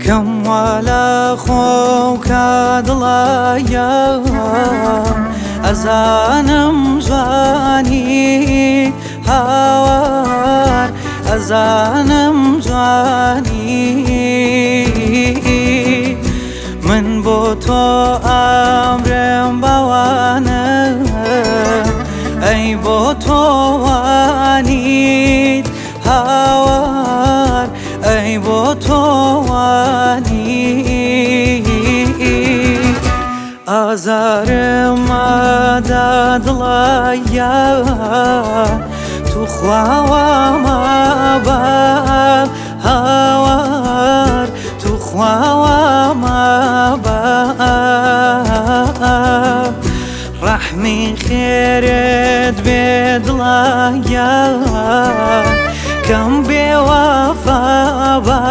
کەم وا لە خۆو کە دڵایا ئەزانم جوانی هاوار ئەزانم جوانی من بۆ تۆ ئامرم باوانە ئەی بۆ تۆ وانیت هاوار ئەی بۆ تۆ وانیت ئازارم مادا دڵایا توخوا مابە هاوار توخوا مابە ڕەحمی خێرت بێ دڵایا کەم بێوەفا بە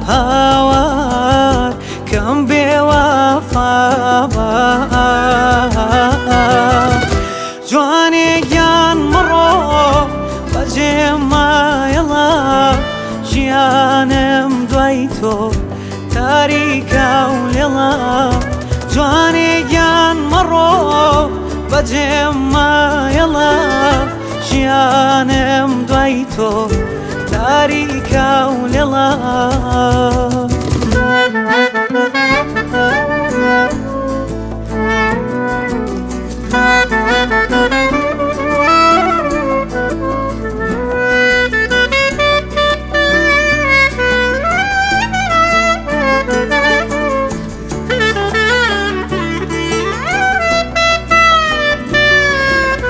هاوار کەم بێوەفا بە جوانێ گیان مڕۆ بەجێ مایەڵە ژیانم دوای تۆ تاریکە و لێڵە جوانێ گیان مەڕۆ بەجێ مایەڵە ژیانم دوای تۆ تاریکە و لێڵە.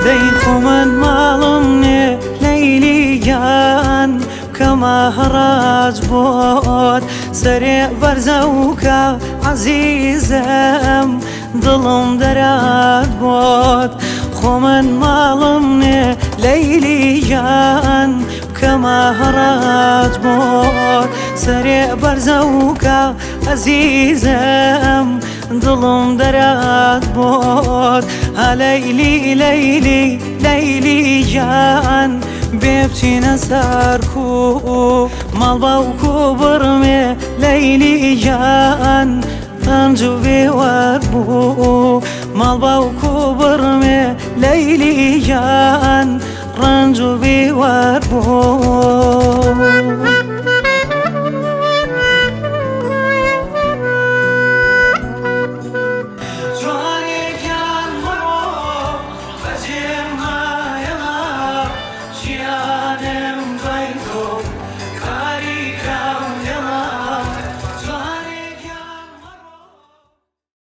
دەی خۆ من ماڵم نێ لەیلی گیان بکەمە هەڕاج بۆت سەرێ بەرزەوکە عەزیزم دڵم دەرات بۆت خۆ من ماڵم نێ لەیلی گیان بکەمە هەڕاج بۆت سەرێ بەرزەوکە ئەزیزم دڵم دەرات بۆت ها لەیلی لەیلی لەیلی گیان بێ بچینە سەرکوو ماڵ باوکو بڕمێ لەیلی گیان پەنج و بێوەر بوو ماڵ باوکو بڕمێ لەیلی گیان ڕەنج و بێوەر بوو.